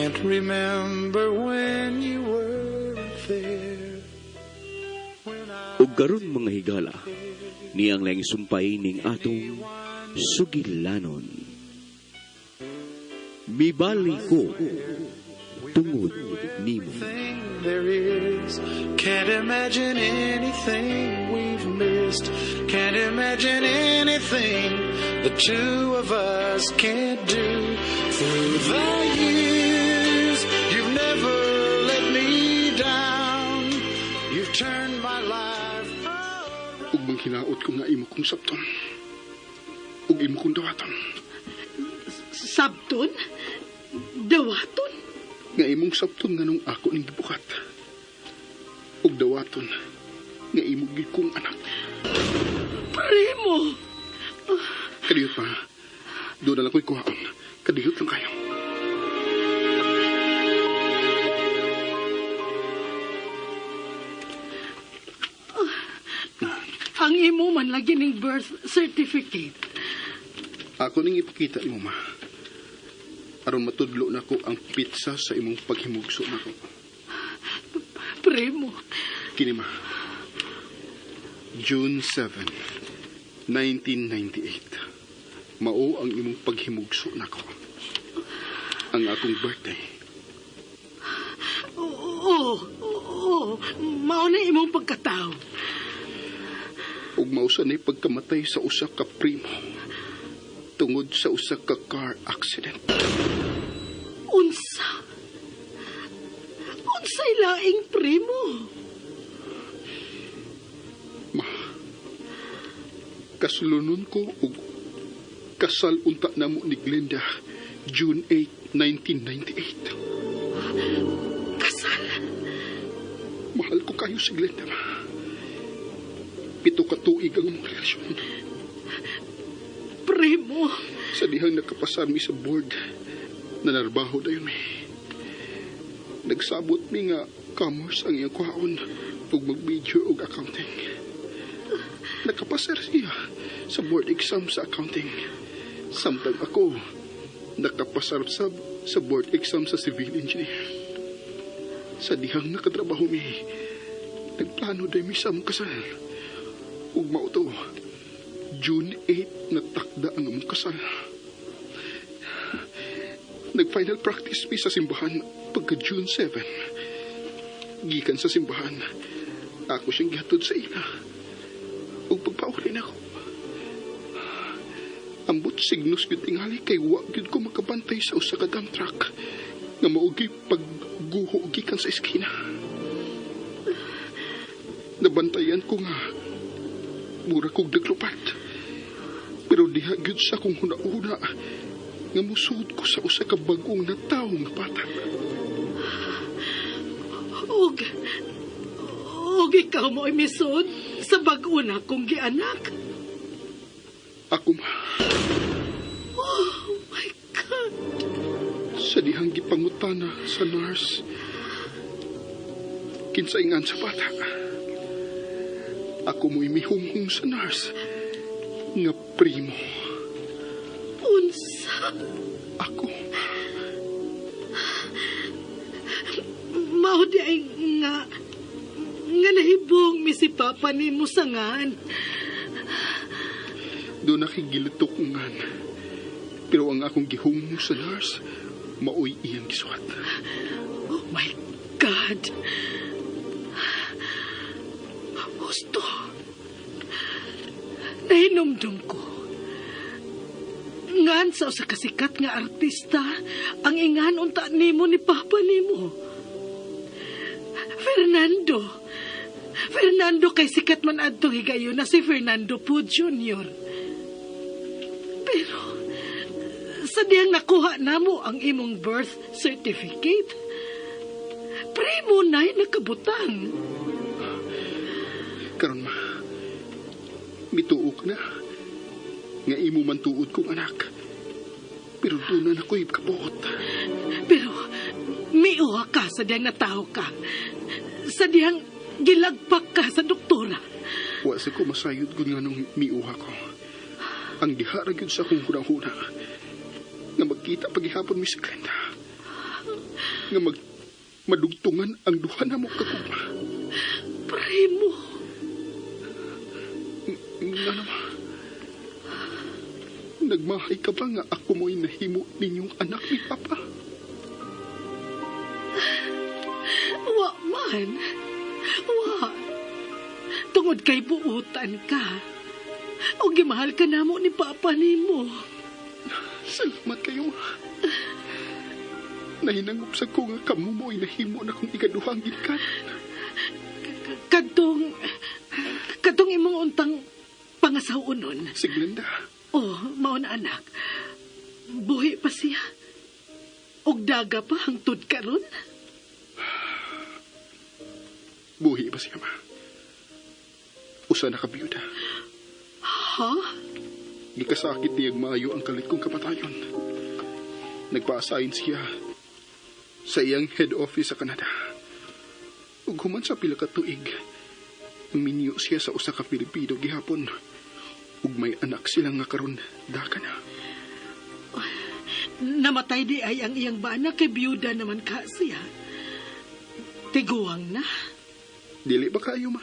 Can't remember when you weren't there. When I Ug karon, mga higala, niyang laing sumpay ning atong sugilanon. Mibali ko tungod nimo. Thing there is. Can't imagine anything we've missed. Can't imagine anything the two of us can't do. Through the years, you've never let me down. You've turned my life Ug manghinaot ko nga imo kong sabton. Ug imo kong dawaton. Sabton? Dawaton? Nga imong sabton nganong ako ning gibuhat. Ug dawaton nga imo gid kong anak. Primo! Kadiyot pa. Doon na lang ko'y kuhaon. Kadiyot lang kayo. Ang imo man lagi ning birth certificate. Ako ning ipakita nimo, ma. Aron matudlo nako ang pizza sa imong paghimugso nako. Primo, Kini, ma. June 7, 1998. Mao ang imong paghimugso nako. Ang akong birthday. Oo, mao na imong pagkatao. Ug mao sa nay pagkamatay sa usa ka primo tungod sa usa ka car accident. Unsa? Unsay laing primo? Ma, kaslunon ko ug kasal unta namo ni Glenda June 8, 1998. Kasal? Mahal ko kayo si Glenda, ma. 7 ka tuig ang among relasyon. Primo, Sa dihang nakapasar mi sa board, nanarbaho dayon mi. Nagsabot mi nga commerce ang iyang kuhaon ug mag-major og accounting. Nakapasar siya sa board exam sa accounting. Samtang ako, nakapasar sab sa board exam sa civil engineer. Sa dihang nakatrabaho mi, nagplano dayon mi sa among kasal. Ug mao to, June 8 natakda ang among kasal. Nag-final practice mi sa simbahan pagka June 7. Gikan sa simbahan, ako siyang gihatod sa ila. Ug pagpauli nako. Ambot signos gyud tingali kay wa gyud ko makabantay sa usa ka dump truck nga mao gyud pagguho gikan sa eskina. Nabantayan ko nga mura kog naglupat. Pero diha gyud sa akong huna-huna nga musud ko sa usa ka bag-ong natawo nga bata. Ug ikaw mo imisod sa bag-o na kong gianak. Ako, ma. Oh my God. Sa dihang gipangutana sa nurse kinsa ingan sa bata, ako mo'y mihunghong sa nurse nga primo. Unsa? Ako. Mao di ay nga nahibong mi si Papa nimo sa ngan. Doon nakigilitok ngan. Pero ang akong gihunghong sa nurse, maoy iyang gisuwat. Oh my God. Husto. Nahinumdum ko. Ngan sa usa ka sikat nga artista ang ingan unta nimo ni Papa nimo. Fernando. Fernando kay sikat man adtong higayon na si Fernando Poe Jr. Pero sa diyang nakuha namo ang imong birth certificate, primo na'y nakabutang. Karon ma, mituo ka na nga imo man tuod kong anak. Pero doon na ako'y kabuot. Pero miuha ka sa diyang natawo ka. Sa diyang gilagpak ka sa doktora. Wa sa ko masayod gud nga nung miuha ko. Ang diha ra gyud sa akong hunahuna nga magkita pagihapon mi sa Glenda. Nga madugtungan ang duha na mo kagugma. Primo. Nga naman. Nagmahay ka ba nga ako mo'y nahimo ninyong anak ni Papa? Wa man. Wa. Tungod kay buutan ka. O gimahal ka namo ni Papa nimo. Salamat kayo. Nahinangup sa ko nga kamo mo'y nahimo na kong ikaduhang gikan. Kadtong imong untang pangasaw-unon. Si Glenda. Oh, mao na anak. Buhi pa siya. Og daga pa hangtod karon. Buhi pa siya, ma. Usa na ka biyuda. Ha? Gikasakit niyag maayo ang kalit kong kapatayon. Nagpa-assign siya sa iyang head office sa Canada. Ug human sa pila ka tuig, minyo siya sa usa ka Pilipino gihapon. Ug may anak sila nga karon daka na. Namatay di ay ang iyang bana kay biyuda naman ka siya. Tiguang na. Dili ba kayo, ma?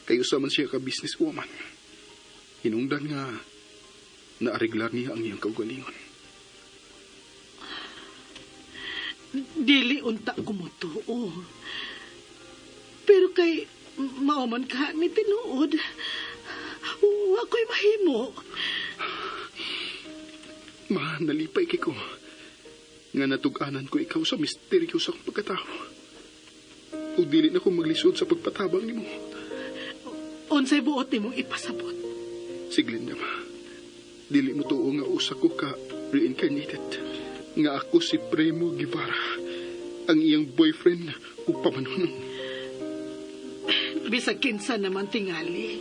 Kayo sa man siya ka businesswoman. Hinungdan nga naareglar niya ang iyang kaugalingon. Dili unta kumutuo. Pero kay mao man ka ni tinuod. Wa ko'y mahimo. Ma, nalipay kay ko. Nga natug-anan ko ikaw sa misteryo sa akong pagkatao. Ug dili na ko maglisod sa pagpatabang nimo. Unsay buot nimong ipasabot? Si Glenda, ma. Dili mo tuo nga usa ko ka reincarnated. Nga ako si Primo Guevara, ang iyang boyfriend ug pamanunong. Bisag kinsa naman tingali.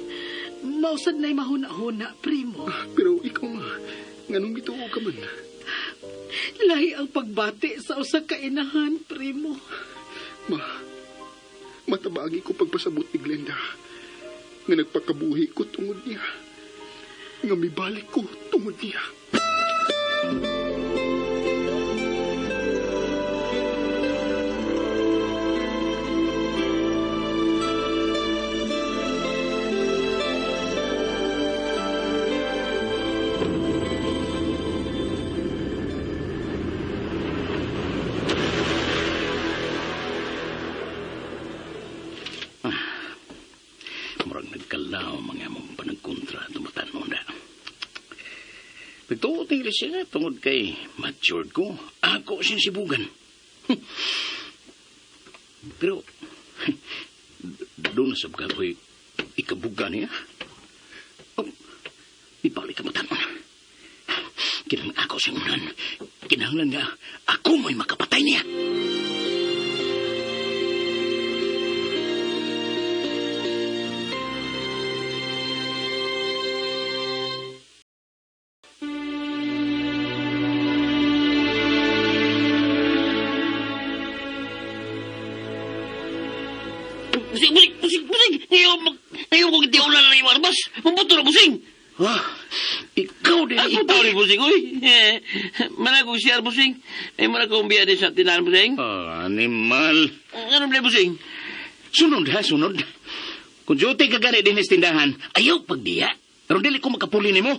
Mausad na'y mahuna-huna, Primo. Pero ikaw, ma, nganong gituo ka man? Lahi ang pagbati sa usa ka inahan, Primo. Ma, matabagi ko pagpasabot ni Glenda. Nga nagpakabuhi ko tungod niya. Nga mibalik ko tungod niya. Murag nagkalaw mga mong panagkontra tumatan na. Pagtuo tingli siya tungod kay matured ko, ako siyang sibugan. Pero, doon na sabka ko'y ikabuga niya. Oh, ibalik ka matanon. Kinahanglan ako siyang unan. Kinahanglan nga ako mo'y makapatay niya. Busing, busing, busing, busing! Ngayon ko hindi ulan na yung arbas. Mabuto na, busing! Wah, ikaw din. Ako tao ni busing, uy. Managong siyar, busing. May managong biya din sa tinahan, busing. Oh, animal. Anong bilay, busing? Sunod ha, sunod. Kung duty ka gani din sa tindahan, ayaw pagdiya. Pero dili ko makapuli nimo.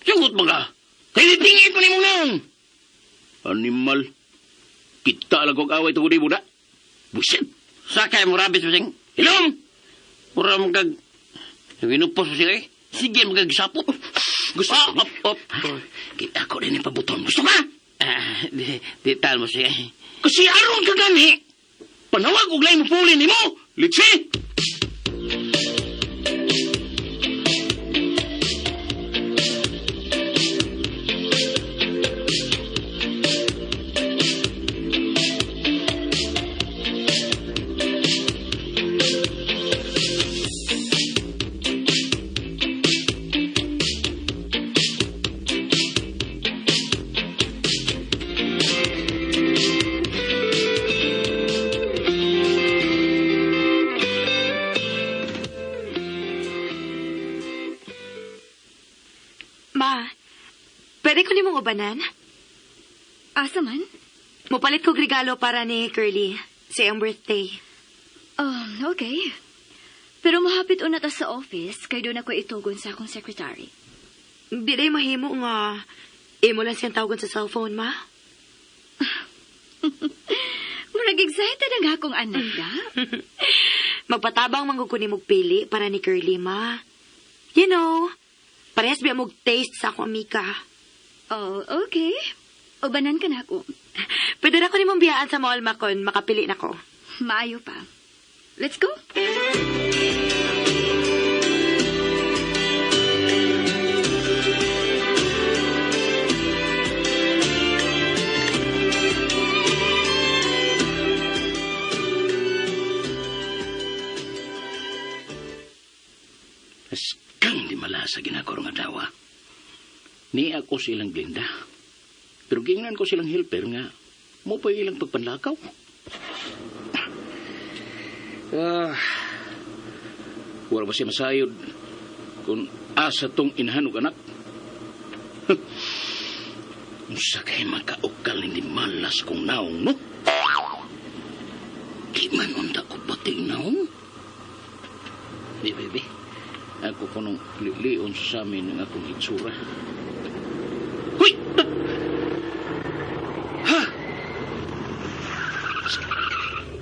Sugot mo ka. Kaya tingin ko nimo naong. Animal. Kita lang kong away tungod mo da. Buset. Sakay mo rabis, busing. Ilong! Mura mo kag... Winupos, busing, eh. Sige, magagsapot. Gusto Ah, ko. op, op. Kita ko rin yung pabuton. Gusto ka? Ah, di tal mo siya. Kasi aron ka gani. Panawag og lain mo puli nimo. Litsi! Ma, pwede ko nimong ubanan? Asa man? Mupalit kog regalo para ni Curly sa iyang birthday. Okay. Pero mahapit una ta sa office kay doon ako itugon sa akong secretary. Di day mahimo nga imo lang siyang tawagan sa cellphone, ma. Murag excited ang akong anak da. Magpatabang man gud ko nimog pili para ni Curly, ma. You know, parehas biya mog taste sa akong amika. Oh, okay. Ubanan ka na ako. Pwede na ko nimong biyaan sa mall, ma, kon makapili na ko. Maayo pa. Let's go. Askang di malasa ginakoro nga dawa. Ni ako silang glinda. Pero gingnan ko silang helper nga mo pa ilang pagpanlakaw. Ah, wala ba siya masayod kung asa tong inahan og anak? Unsa kay makaukal hindi malas kong naong, no? Di man unta ko pati naong. Bi, bi, bi. Ako kunong lilion sa amin ng akong itsura. Huy! Ha?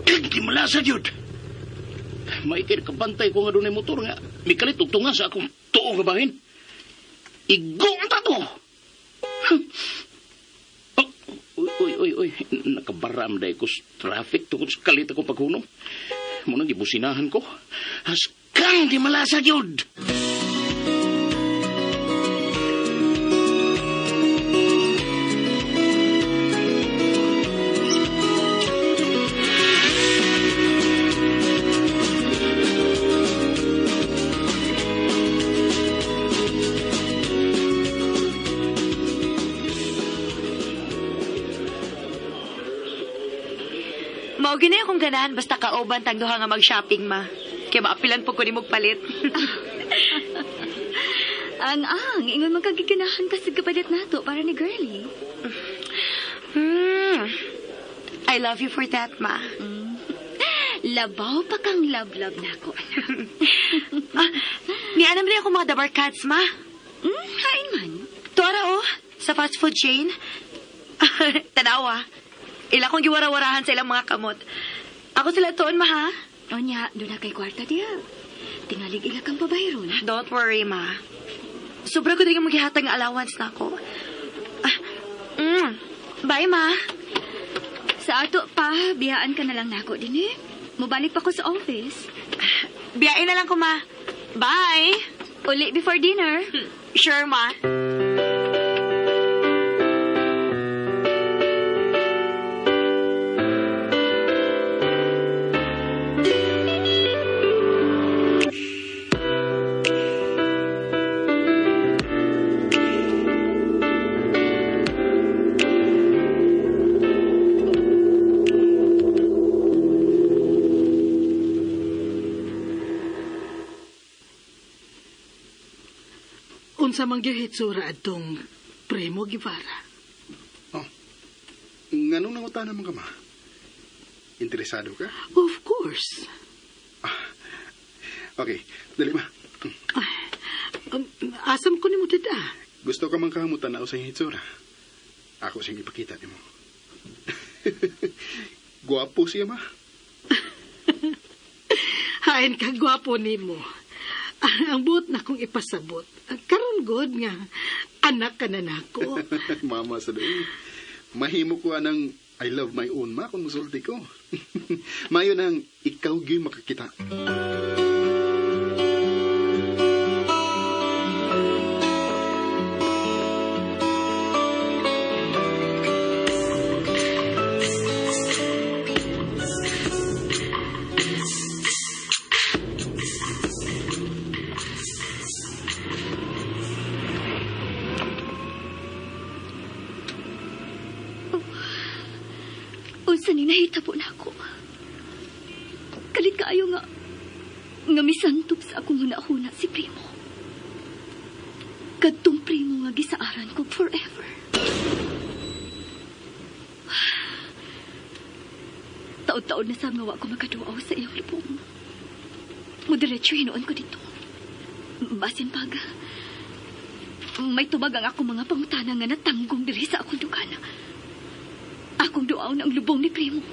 Di malasa, yun. May kabantay ko nga doon motor nga. Mikalit og tunga sa akong tuo nga bahin. Igo ang tato! Oh, uy, uy, uy, uy. Nakabaram dahil ko sa traffic tungkol sa kalit ako paghunong. Munang gibusinahan ko. Haskang di malasa yun! Mao gini akong ganahan basta kauban tang duha nga mag-shopping, ma. Kaya maapilan po ko nimog palit. Ang ingon man kagiganahan ka sa kapalit nato para ni Girlie. I love you for that, ma. Labaw pa kang love-love na ako, anak. Ah, nianam rin ako mga dabar cats, ma. Hain man. Tora, oh, sa fast food chain. Tanawa. Ila kong giwara-warahan sa ilang mga kamot. Ako sila tuon, ma, ha? Onya, doon na kay kwarta diya. Tingalig ila kang pabayron. Don't worry, ma. Sobra ko din yung maghihatag ng allowance na ako. Ah, Bye, ma. Sa ato pa, biyaan ka na lang nako din eh. Mubalik pa ko sa office. Biyain na lang ko, ma. Bye! Uli before dinner. Sure, ma. Unsa man gyud hitsura adtong Primo Guevara. Oh, nganong nangutana man ka, ma? Interesado ka? Of course. Okay, dali ma. Asam ko nimo dida. Gusto ka man kahamutan na sa hitsura. Ako siyang ipakita nimo. Guwapo siya, ma. Hain ka gwapo nimo. Ang buot na kong ipasabot. Karon god nga anak ka na nako. Mama sa doon. Mahimo ko anang I love my own ma kung musulti ko. Mayo nang ikaw gyud makakita. Unsa ni nahitabo na ako. Kalit kaayo nga misantop sa akong huna-huna si Primo. Kadtong Primo nga gisaaran ko forever. Taod-taod na sa nga wa ko makaduaw sa iyang lubong. Mudiretso hinuon ko dito. Basin pag may tubag ang akong mga pangutana nga natanggong diri sa akong dukan. Akong duaw na ang lubong ni Primo.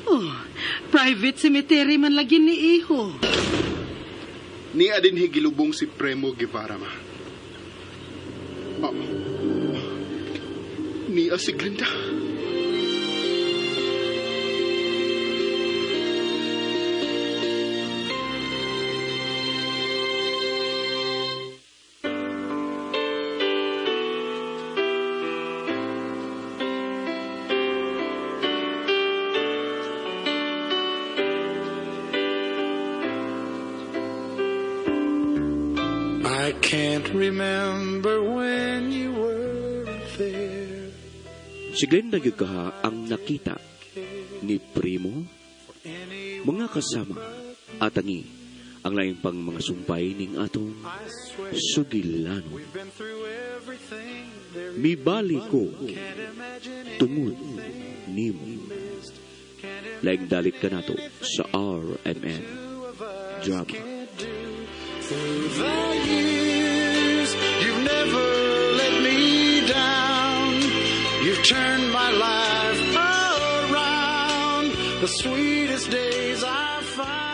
Oh, private cemetery man lagi ni iho. Niya din higilubong si Premo Guevara, ma. Ah, niya si Glenda. I can't remember when you weren't there. Si Glenda gyud kaha ang nakita ni Primo, mga kasama at angi ang laing pang mga sumpay ning atong I swear sugilano. we've been through everything there Mibali ko Can't imagine tungod nimo. Laing dalit ka nato sa RMN two of us Drama. can't do. Through the years, you've never let me down. You've turned my life around. The sweetest days I've found.